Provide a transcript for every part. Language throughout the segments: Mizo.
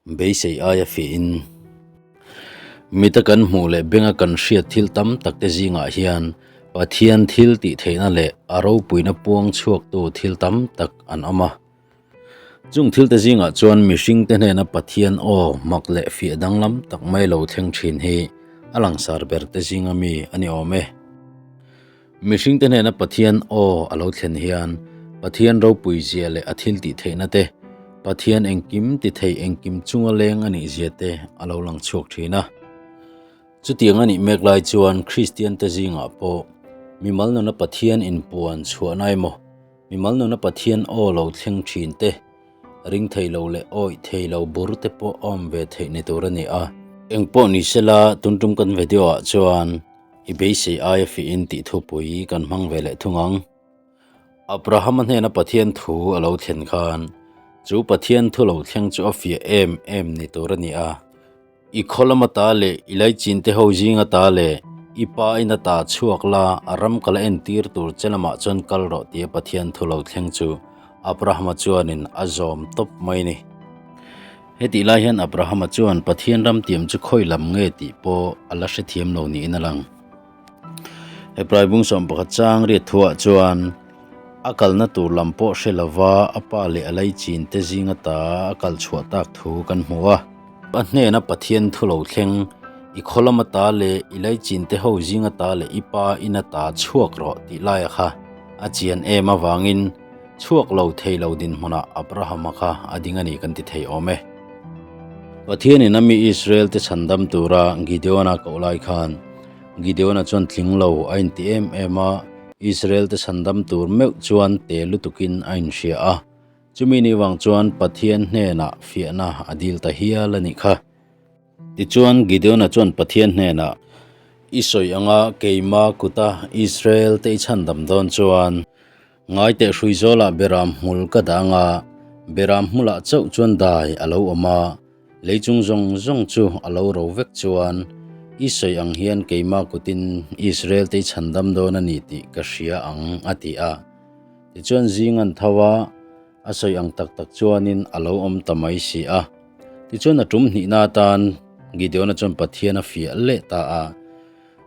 Beisei aia fiahin mita kan hmuh leh benga kan hriat thil tam tak te zingah hian Pathian thil tih theihna leh a ropuina puang chhuaktu thil tam tak an awm a. Chung thil te zingah chuan mihring te hnena Pathian aw mak leh fiah danglam tak mai lo thleng thin hi a langsar ber te zinga mi a ni awm e. Mihringte hnena Pathian aw a lo thlen hian Pathian ropui zia leh a thil tih theihna te, Pathian engkim ti thei engkim chunga leng a nih zia te a lo lang chhuak thin a. Chutiang a nih mek lai chuan Kristiante zingah pawh mimal nuna Pathian inpuan chhuahna emaw, mimal nuna Pathian aw lo thleng thin te, ring thei lo leh awih thei lo bur te pawh a awm ve theih ni tur a ni a. Engpawh ni sela tun tum kan video ah chuan I beisei aia fihin tih thupui kan hmang ve leh thung ang. Abrahama hnena Pathian thu a lo thlen khan chu Pathian thu lo thleng chu a fiah em em ni tur a ni a. I khaw lama ta leh i laichin te ho zinga ta leh i pa ina ta chhuak la a ram kala entir tur che lamah chuan kal rawh tia Pathian thu lo thleng chu Abrahama chuanin a zawm tawp mai ni. Hetih lai hian Abrahama chuan Pathian ram tiam chu khawi lam nge tih pawh a la hrethiam lo niin a lang. Hebrai bung 11 chang riat thuah chuan a kalna tur lam pawh hre lova a pa leh a laichin te zinga ta a kal chhuah tak thu kan hmu a. A hnena Pathian thu lo thleng, I khaw lama ta leh i laichin te ho zinga ta leh i pa ina ta chhuak rawh tih laia kha a chian em avangin Chhuak lo thei lo dinhmunah Abrahama kha a ding a ni kan ti thei awm e. Pathianin a mi Israelte chhandam tura Gideona koh lai khan, Gideona chuan tling lo a inti em em a, Israelte chhandam tur meuh chuan te lutukin a inhria a. Chumi ni vang chuan Pathian hnenah fiahna a dil ta hial a nih kha. Tichuan, Gideona chuan Pathian hnenah, I sawi anga keima kuta Israelte i chhandam dawn chuan, Ngai teh hrui zawlah beram hmul ka dah anga, beram hmulah chauh chuan dai a lo awm a, lei chung zawng zawng chu a lo ro vek chuan, I sawi ang hian keimah kutin Israel te i chhandam dawn a ni tih ka hria ang, a ti a. Tichuan zing an tho a, a sawi ang tak tak chuanin a lo awm ta mai si a. Tichuan a tum hnihna atan Gideona chuan Pathian a fiah leh ta a.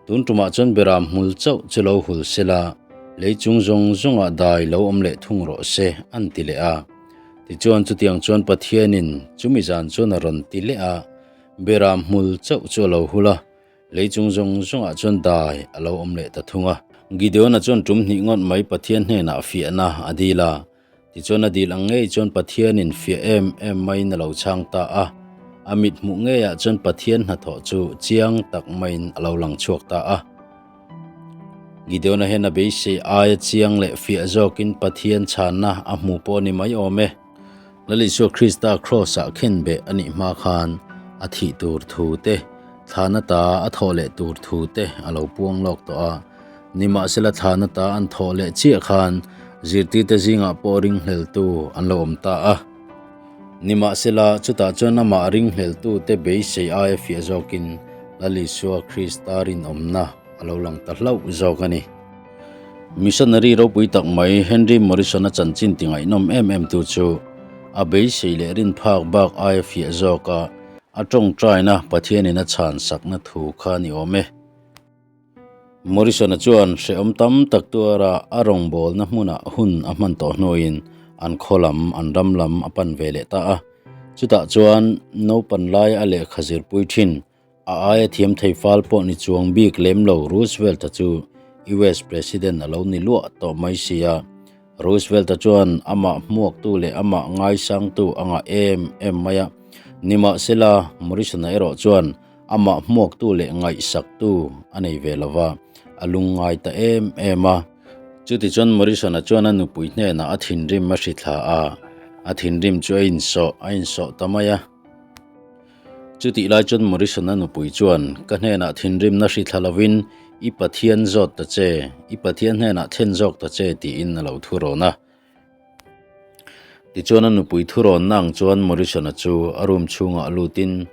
Tun tumah chuan beram hmul chauh chu lo hul se la, lei chung zawng zawngah dai lo awm leh thung rawh se, an ti leh a. Tichuan chutiang chuan Pathianin chumi zan chuan a rawn ti leh a, beram hmul chauh chu a lo hul a, lei chung zawng zawngah chuan dai a lo awm leh ta thung a. Gideona chuan tum hnih ngawt mai Pathian hnenah fiahna a dil a, Tichuan a dil ang ngei chuan Pathianin fiah em em maiin a lo chhang ta a, a mit hmuh ngeiah chuan Pathian hnathawh chu chiang tak maiin a lo lang chhuak ta a. Gideona hian a beisei aia chiang leh fiah zawkin Pathian chhanna a hmu pawh a ni mai awm e. Lal Isua Krista Kraws-ah khenbeh a nih hma khan a thih tur thu te, thlana ta a thawh leh tur thu te a lo puang lawk tawh a. Nimahsela thlana ta an thawh leh chiah khan zirtirte zingah pawh ringhleltu an lo awm ta a. Nimahsela chutah chuan amah ringhleltute beisei aia fiah zawkin Lal Isua Krista rinawmna a lo lang ta hlauh zawk a ni. Missionary ropui tak mai Henry Morrison-a chanchin ti ngaihnawm em em tu chu a beisei leh rinphak bak aia fiah zawka a tawngtaina Pathianin a chhan sakna thu kha a ni awm e. Morrison-a chuan hrehawm tam tak tuara a rawngbawlna hmunah hun a hman tawh hnuin an khaw lam, an ram lam a pan ve leh ta a. Chutah chuan naupan laia a lehkha zirpui thin, a aia thiam thei fal pawh ni chuang bik lem lo Roosevelt-a chu US President a lo ni luah tawh mai si a. Roosevelt-a chuan amah hmuaktu leh amah ngaisangtu a ngah em em mai a. Nimahsela, Morrison-a erawh chuan Amah hmuaktu leh ngaihsaktu a nei ve lo va, a lungngai ta em em a. Chutichuan Morrison-a chuan a nupui hnenah a thinrim a hrithla a, a thinrim chu a insawh a insawh ta mai a. Chutih lai chuan Morrison-a nupui chuan, Ka hnenah thinrimna hrithla lovin i Pathian zawt ta che, i Pathian hnenah thlen zawk ta che, tiin a lo thurawn a. Tichuan a nupui thurawnna ang chuan Morrison-a chu a room chhungah lutin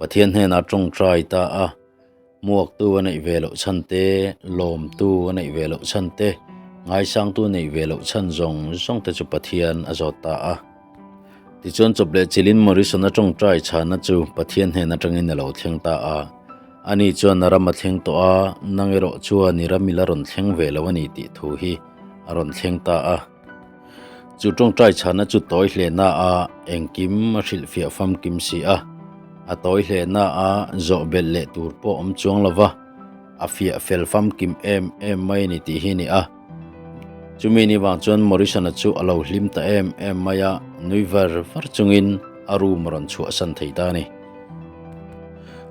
Pathian hnenah tawngtai ta a, hmuaktu a neih ve loh chhan te, lawmtu a neih ve loh chhan te, ngaisangtu neih ve loh chhan zawng zawng te chu Pathian a zawt ta a. Tichuan chawp leh chilhin Morrison-a tawngtai chhana chu Pathian hnen atangin a lo thleng ta a. Ani chuan a ram a thleng tawh a, nang erawh chuan i ram i la rawn thleng ve lo a ni tih thu hi a rawn thleng ta a. Chu tawngtai chhana chu tawi hle na a, engkim a hrilhfiah famkim si a. A tawi hle na a, zawh belh leh tur pawh awm chuang lo va, a fiah fel famkim em em mai a ni tih hi a ni a. Chumi ni vang chuan Morrison-a chu a lo hlim ta em em mai a, nui var var chungin a room a rawn chhuahsan thei ta a ni.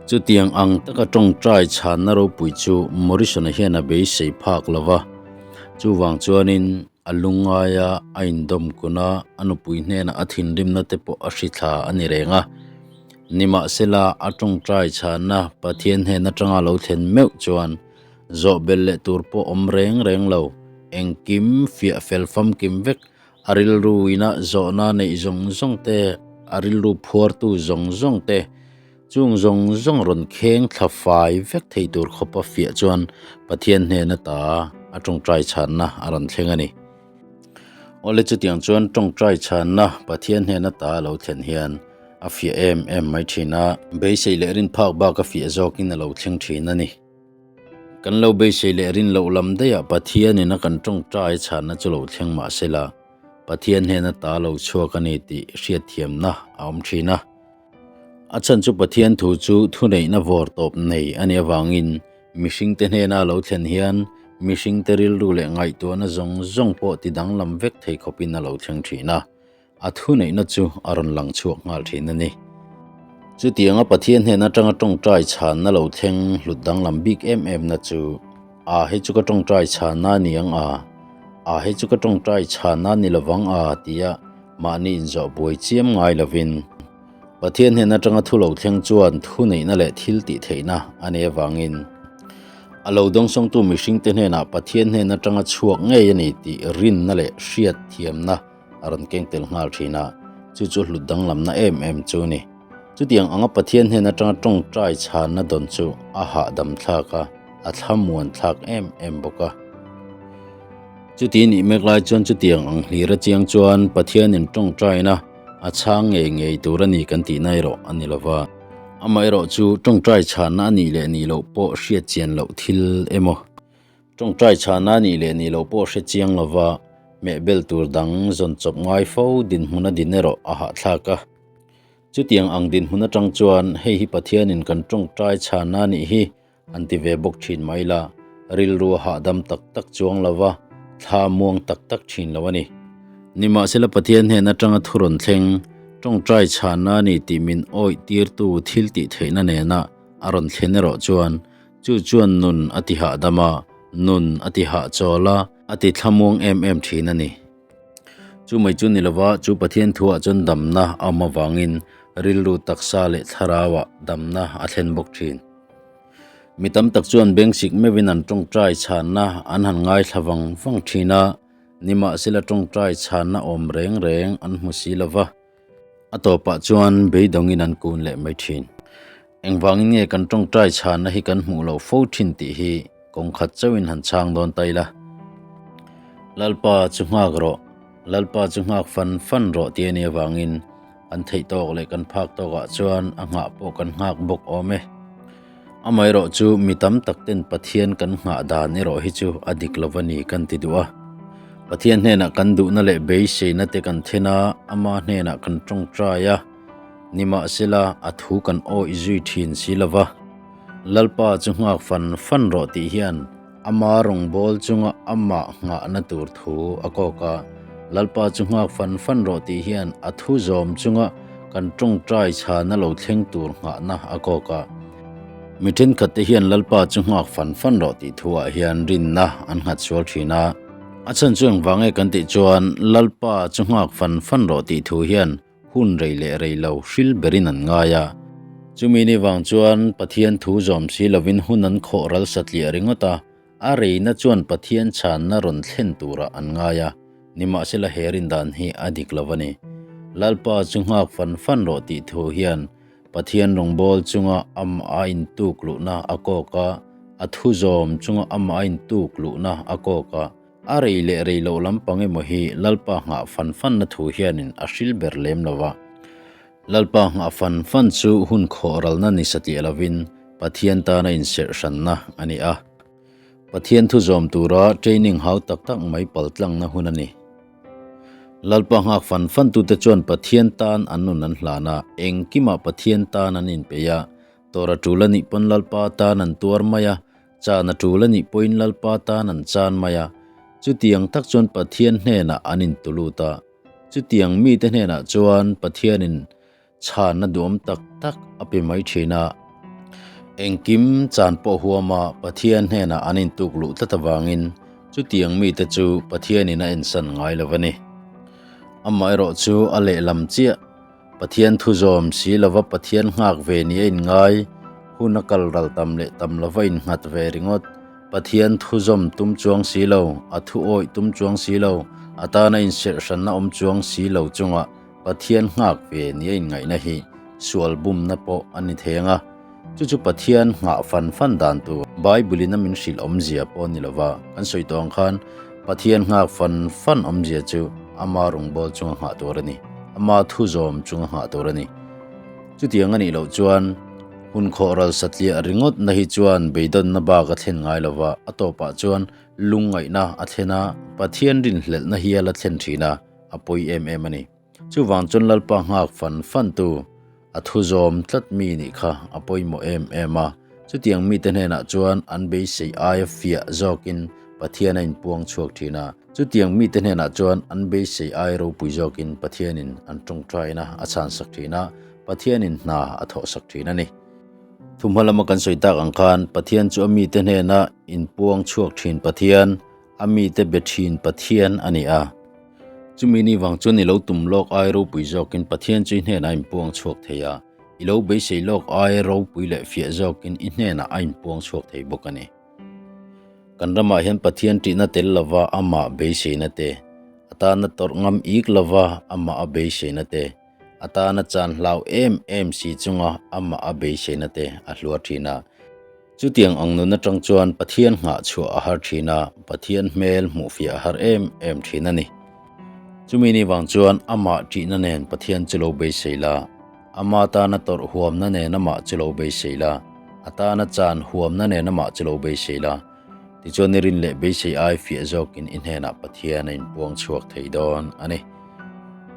Chutiang ang taka tawngtai chhanna ropui chu Morrison-a hian a beisei phak lo va, chuvang chuanin a lungngaia a indawm kun a, a nupui hnenah a thinrimna te pawh a hrithla a ni reng a. Nimahsela, a tawngtai chhanna Pathian hnen atanga lo thlen meuh chuan Zawh belh leh tur pawh awm reng reng lo, engkim fiah fel famkim vek, a rilru ina zawhna neih zawng zawng te, a rilru phuartu zawng zawng te, chung zawng zawng rawn kheng thla fai vek thei tur khawpa fiah chuan Pathian hnen ata a tawngtai chhanna a rawn thleng a ni. Awle chutiang chuan tawngtai chhanna Pathian hnen ata a lo thlen hian a fiah em em mai thin a, beisei leh rin phak bak a fiah zawkin a lo thleng thin a ni. Kan lo beisei leh rin loh lam daihah Pathianin a kan tawngtai chhanna chu lo thleng mah sela, Pathian hnena ta lo chhuak a ni tih hriatthiamna a awm thin a. A chhan chu Pathian thu chu thuneihna vawr tawp nei a nih avangin mihringte hnena a lo thlen hian mihringte rilru leh ngaihtuahna zawng zawng pawh tidanglam vek thei khawpin a lo thleng thin a. A thuneihna chu a rawn lang chhuak nghal thin a ni. Chutianga Pathian hnen atanga tawngtai chhanna lo thleng hlut danglam bik em em na chu, A hei chu ka tawngtai chhanna a ni ang a, a hei chu ka tawngtai chhanna a ni lovang a tia mahni inzawh buai chiam ngai lovin, Pathian hnen atanga thu lo thleng chuan thuneihna leh thil tih theihna a nei avangin a lo dawngsawngtu mihringte hnenah Pathian hnen atanga chhuak ngei a ni tih rinna leh hriatthiamna a rawn keng tel nghal thin a, chu chu hlut danglamna em em chu a ni. Chutiang anga Pathian hnen atanga tawngtai chhanna dawn chu a hahdam thlak a, a thlamuan thlak em em bawk a. Chuti nih mek lai chuan chutiang ang hlir a chiang chuan Pathianin tawngtaina a chhang ngei ngei tur a ni kan tihna erawh a ni lova. Amaherawh chu tawngtai chhanna a nih leh nih loh pawh hriat chian loh thil emaw Tawngtai chhana nih leh nih loh pawh hre chiang lova hmehbel tur dang zawn chawp ngai fo dinhmun a din erawh a hahthlak a. Chutiang ang dinhmun atang chuan hei hi Pathianin kan tawngtai chhana nih hi an ti ve bawk thin mai la, rilru a hahdam tak tak chuang lova thla muang tak tak thin lo a ni. Nimahsela Pathian hnen atanga thu rawn thleng, tawngtai chhana ni tih min awih tirtu thil tih theihna nena a rawn thlen erawh chuan Chu chuan nun a ti hahdam a, nun a ti hahchawl a, a ti thlamuang em em thin a ni. Chu mai chu ni lova, chu Pathian thuah chuan damna a awm avangin rilru taksa leh thlarauah damna a thlen bawk thin. Mi tam tak chuan bengsik meuhin an tawngtai chhanna an han ngaithla vang vang thin a, nimahsela tawngtai chhanna awm reng reng an hmu si lova, a tawpah chuan beidawngin an kun leh mai thin. Engvangin nge kan tawngtai chhanna hi kan hmuh loh fo thin tih hi kawng khat chauhin han chhang dawn ta ila. Lalpa chu nghak rawh, Lalpa chu nghak fan fan rawh tih a nih avangin kan theih tawk leh kan phak tawkah chuan a nghah pawh kan nghak bawk awm e. Amaherawh chu mi tam tak ten Pathian kan nghah dan erawh hi chu a dik lo a ni kan ti duh a. Pathian hnenah kan duhna leh beiseina te kan then a, ama hnenah kan tawngtai a. Nimahsela, a thu kan awih zui thin si lo va, Lalpa chu nghak fan fan rawh tih hian ama rawngbâwl chunga amah nghahna tur thu a kawk a. Lalpa chu nghak fan fan rawh tih hian a thu zawm chunga kan tawngtai chhana lo thleng tur nghahna a kawk a. Mi thenkhatte hian Lalpa chu nghak fan fan rawh tih thuah hian rinna an nghat sual thin a. A chhan chu engvang nge kan tih chuan Lalpa chu nghak fan fan rawh tih thu hian Hun rei leh rei lo hril berin an ngai a. Chumi ni vang chuan Pathian thu zawm si lovin hun an khawh ral satliah ringawt a, a reina chuan Pathian chhanna rawn thlen turah an ngai a, nimahsela he rindan hi a dik lo a ni. Lalpa chu nghak fan fan rawh tih thu hian Pathian rawngbâwl chunga amah a intuk luhna a kawk a, a thu zawm chunga amah a intuk luhna a kawk a. A rei leh rei loh lampang emaw hi Lalpa nghah fan fanna thu hianin a hril ber lem lo va. Lalpa nghah fan fan chu hun khawh ralna ni satliah lovin Pathian tana inserh hranna a ni a. Pathian thu zawm tura training hau tak tak mai paltlangna hun a ni. Lalpa nghak fan fantute chuan Pathian tan an nun an hlan a, engkimah Pathian tan an inpeih a, tawr a tul a nih pawn Lalpa tan an tuar mai a, chan a tul a nih pawhin Lalpa tan an chan mai a. Chutiang tak chuan Pathian hnenah an intulut a, chutiang mite hnenah chuan Pathianin Chhanna duam tak tak a pe mai thin a, engkim chan pawh huama Pathian hnenah an intuk luh tlat avangin chutiang mite chu Pathianin a ensan ngai lo a ni. Amaherawh chu a lehlam chiah, Pathian thu zawm si lova Pathian nghak ve ni a inngai, hun a kal ral tam leh tam lova innghat ve ringawt, Pathian thu zawm tum chuang si lo, a thu awih tum chuang si lo, a tana inserh hranna awm chuang si lo chungah Pathian nghak ve nia inngaihna hi sual bumna pawh a ni thei ang a, chu chu Pathian nghah fan fan dan tur Bible-in a min hrilh awmzia pawh a ni lo va, kan sawi tawh ang khan Pathian nghak fan fan awmzia chu ama rawngbâwl chunga nghah tur a ni, ama thu zawm chunga nghah tur a ni. Chutiang a nih loh chuan hun khawh ral satliah ringawtna hi chuan beidawnna bak a thlen ngai lo va, a tawpah chuan lungngaihna a thlen a, Pathian rinhlelhna hial a thlen thin a. A pawi em em a ni. Chuvang chuan Lalpa nghak fan fan tu, a thu zawm tlat mi nih kha a pawimawh em em a. Chutiang mite hnenah chuan an beisei aia fiah zawkin Pathian a inpuang chhuak thin a. Chutiang mite hnenah chuan an beisei aia ropui zawkin Pathianin an tawngtaina a chhansak thin a, Pathianin hna a thawhsak thin a ni. Thuhma lama kan sawi tak ang khan Pathian chu a mite hnena inpuang chhuak thin Pathian, A mite be thin Pathian a ni a. Chumi ni vang chuan i lo tum lawk ai ropui zawkin Pathian chu i hnenah a inpuang chhuak thei a, i lo beisei lawk ai ropui leh fiah zawkin i hnenah a inpuang chhuak thei bawk a ni. Kan ramah hian Pathian ṭihna tel lova amah beiseina te, a tana tawrh ngam ik lova amah a beiseina te, a tana chan hlau em em si chunga amah a beiseina te a hluar ṭhin a. Chutiang ang nun atang chuan Pathian nghah chhuah a har thin a, Pathian hmel hmuh fiah a har em em thin a ni. Chumi ni vang chuan amah ṭihna nen Pathian chu lo beisei la, ama tana tawrh huamna nen amah chu lo beisei la, a tana chan huamna nen amah chu lo beisei la, tichuan i rin leh beisei ai fiah zawkin i hnenah Pathian a inpuang chhuak thei dawn a ni.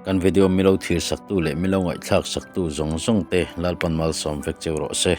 Kan video milo thir saktu leh milo ngaihthlak saktu zawng zawng te Lalpan malsawm vek cheu rawh se.